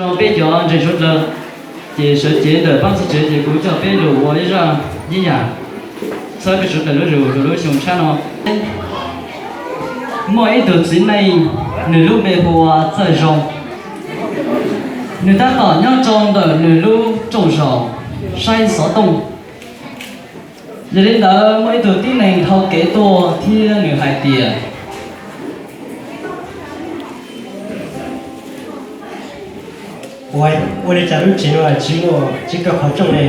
Rau peb cov ntseeg suav dlawg, ces sawv cev ntawm pab txhua tsev ces kuv coj peb lug ua ib zaj ncib yam txhawb peb suav dlawg lub zug rau lub xyoo tshab no. Muaj ib tug txiv neej, nws lub npe hu ua Txawj Zoo. Nws tab tom nyob rau ntawm nws lub rooj zos saib xov tooj. Yog li ntawd muaj ib tug tib neeg dhau kev tuaj thiab nws hais tias, ua li cas lub tsev no tsis muaj, tsis kaw qhov rooj li?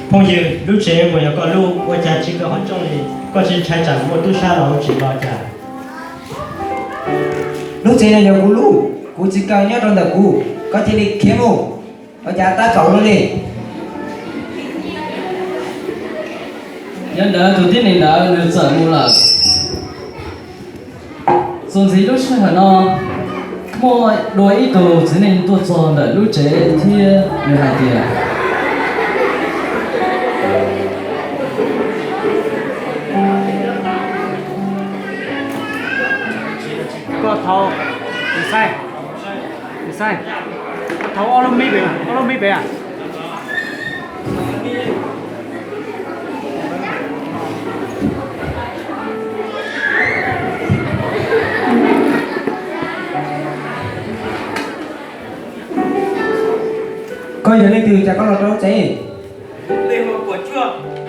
Phooj ywg, lub tsev puas yog koj lub? Ua cas tsis kaw qhov rooj li? Koj tsis ntshai tsam muaj tub sab los lub tsev los cas? Lub tsev no yog kuv lub, kuv txiv kaw nyob rau ntawm kuv, koj cia li khiav mus. Ua cas tab tom luaj li? Yog li ntawd tus tib neeg ntawd nws txawm mus lawm. Txuas ntxiv lub sij hawm no, muaj dua ib tug txiv neej tuaj txog ntawm lub tsev thiab nws hais tias, koj thaum, koj thaum ob lub mib pem, ob lub mib pem. Koj yog leej twg cas koj los rau tsev?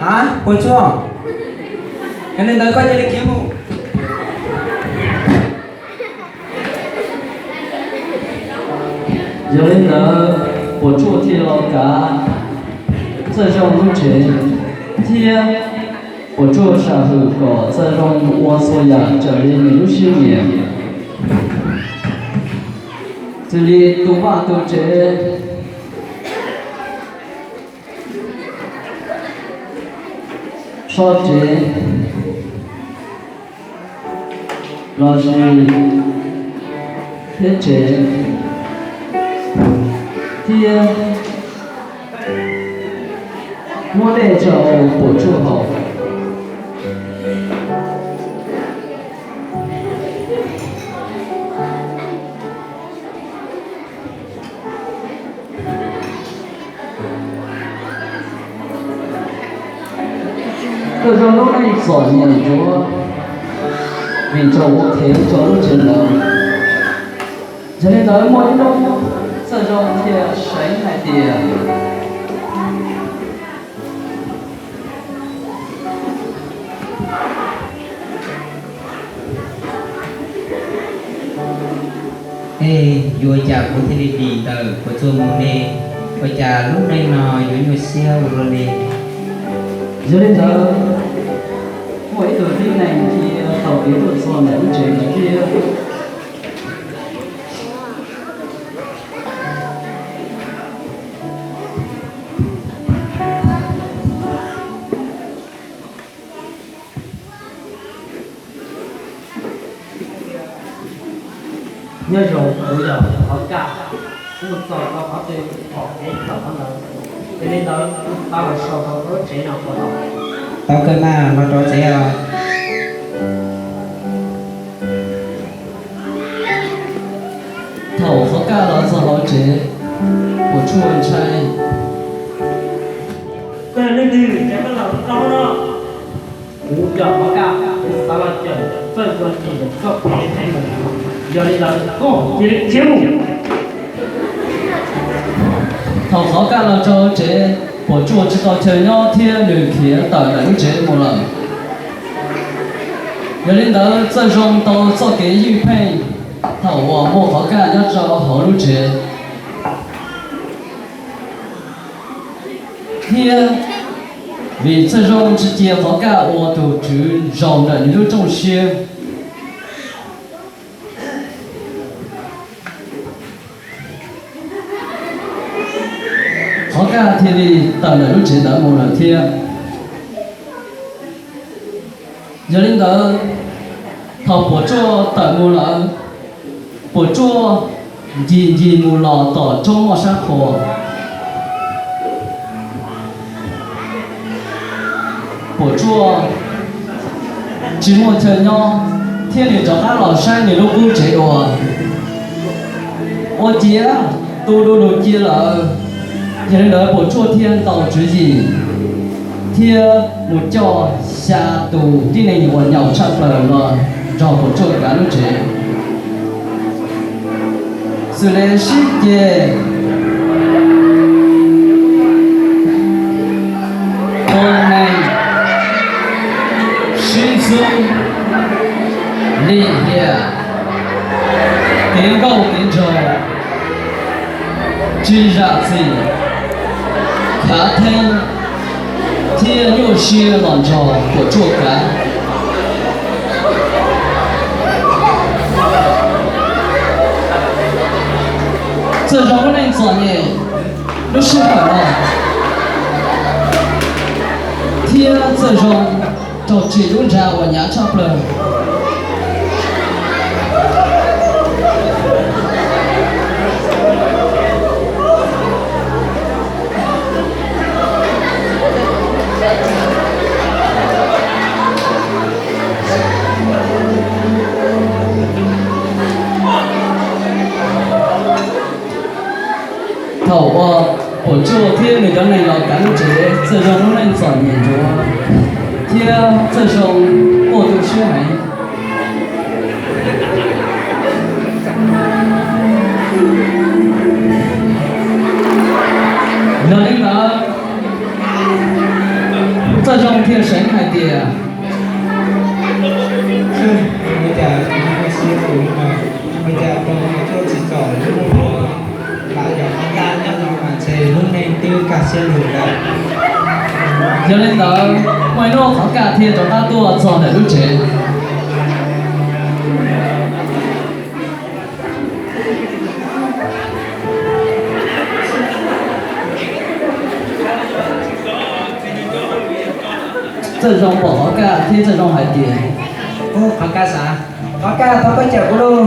Ha, Puas Tsuaj? Yog li ntawd koj cia li khiav mus. Yog li ntawd Puas Tsuaj thiaj los kav Txawj Zoo lub tsev, thiab Puas Tsuaj sam hwm kom Txawj Zoo ua txhua yam raws li nws lub siab nyiam. Xws li tu vaj tu tsev, so tsev, los sis thiab tsev, thiab muab dej rau Puas Tsuaj haus. Txawj Zoo lub neej txom nyem ntsuav vim raug ua qhev rau lub tsev ntawd. Yog li ntawd muaj ib hnub Txawj Zoo thiaj seev hais tias, es yuav cas kuv thiaj li dim ntawm Puas Tsuaj mus ne? Ua cas lub neej no yuav nyuaj siab ua luaj li? Yog li ntawd, muaj ib tug tib neeg thiaj taug kev tuaj txog ntawm lub tsev ntawd thiab. Nyob zoo, kuv yog Thov Kaj, kuv mus txog rau qhov twg pom kev tawm qhov ntawd, yog li ntawd kuv xav los so rau lub tsev no puas tau? Tau kawg mas, los rau tsev os. Thaum Thov Kaj los txog hauv tsev, Puas Tsuaj ntshai. Koj yog leej twg es koj los tau no? Kuv yog Thov Kaj, kuv xav los cawm Txawj Zoo ntawm koj pem tsev ntawd, yog li ntawd koj cia li khiav mus. Thaum Thov Kaj los rau tsev, Puas Tsuaj tsis tau chaw nyob thiab nws khiav tawm ntawm lub tsev mus lawm. Yog li ntawd Txawj Zoo tau txoj kev ywj pheej thaum uas muaj Thov Kaj nyob rau hauv lub tsev, thiab vim Txawj Zoo tsis cia Thov Kaj ua tus tswv zaum ntawm nws lub rooj siab, Thov Kaj thiaj li tawm ntawm lub tsev ntawd mus lawm thiab. Yog li ntawd, thaum Puas Tsuaj tawm mus lawm, Puas Tsuaj ncig ncig mus los tom roob moj sab qhua. Puas Tsuaj tsis muaj chaw nyob thiab nws rov qab los saib nws lub qub tsev dua. Ua ciav Tu du lug cia lawm, yog li ntawd Puam Tsuaj thiaj ntaus tswv yim thiab mus coj xya tus tib neeg uas nyaum tshaj plaws los nrog Puam Tsuaj kav lub tsev. Xws li sib ceg, tua neeg, sib ntxub, lim hiam, kev nkauj kev nraug, tsis zam txim, khav theeb, thiab nyuaj siab los nrog Puam Tsuaj kav. Txawj Zoo lub neej txom nyem lub sij hawm no thiab Txawj Zoo raug tsim lub nra uas hnyav tshaj plaws. Thaum uas Puam Tsuaj thiab nws cov neeg los kav lub tsev, Txawj Zoo lub neej txom nyem ntsuav thiab Txawj Zoo muaj tu siab heev. Yog li ntawd, Txawj Zoo thiaj seev hais tias, ua cas kuv ua siab tus no, ua cas Puam Tsuaj tsis txom lub neej, lam yog qhov kaj nyob no mas ntshe lub neej twb kaj siab lug lawm. Yog li ntawd, muaj ib hnub qhov kaj thiaj rov qab tuaj txog ntawm lub tsev. Txawj Zoo pom qhov kaj thiab Txawj Zoo hais tias, ub, qhov kaj xav, qhov kaj, thov koj cawm kuv lauj.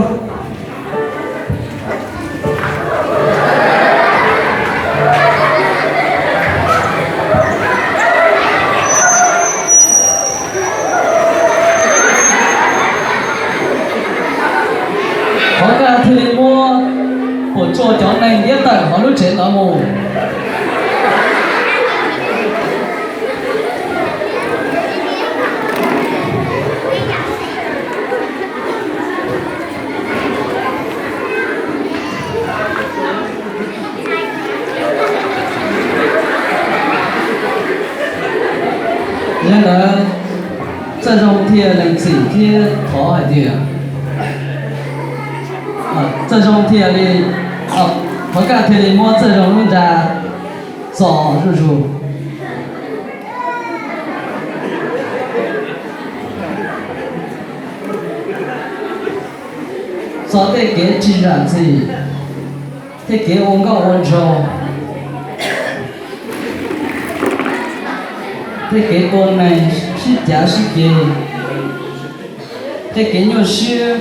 Qhov kaj thiaj li muab Puam Tsuaj cov neeg ntiab tawm hauv lub tsev ntawd mus. Yog li ntawd, Txawj Zoo thiaj lees txim thiab thov hais tias, Txawj Zoo thiaj li, qhov kaj thiaj li muab Txawj Zoo lub nra txo zuj zus. Txo tej kev tsis zam txim, tej kev ua nkauj ua nraug, tej kev tua neeg sib cav sib ceg, tej kev nyuaj siab,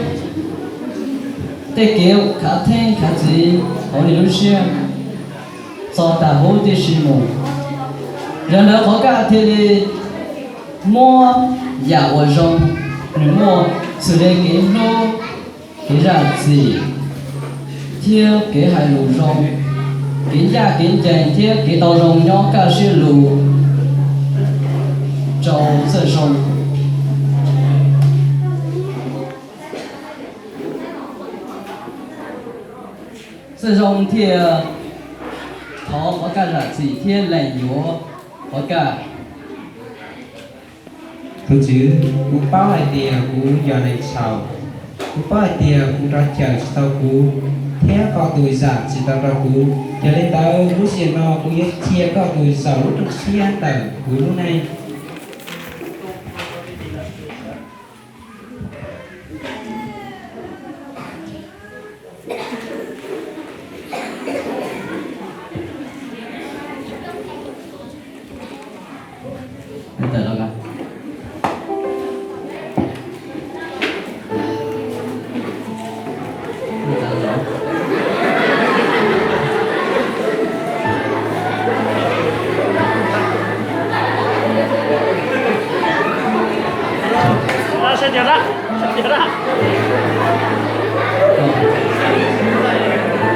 tej kev khav theeb khav txiv hauv nws lub siab, txo tas huv tib si mus. Yog li ntawd qhov kaj thiaj li muab yam uas zoo nws muaj, xws li kev hlub, kev zam txim, thiab kev hais lus zoo, kev ncaj kev ncees thiab kev tau zoo nyob kaj siab lug rau Txawj Zoo. Txawj Zoo thiaj thov qhov kaj zam txim thiab lees yuav qhov kaj. Tus Tswv, kuv paub hais tias kuv yog neeg txhaum. Kuv paub hais tias kuv rov cawm tsis tau kuv, thiab koj tus zam tsis tau rau kuv. Yog li ntawd, lub sij hawm no kuv yuav cia koj tus zaum lub nroog siab ntawm kuv lub neej.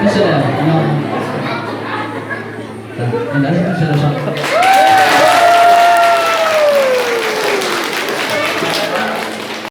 Sawv daws, no, Ntawd sawv daws so.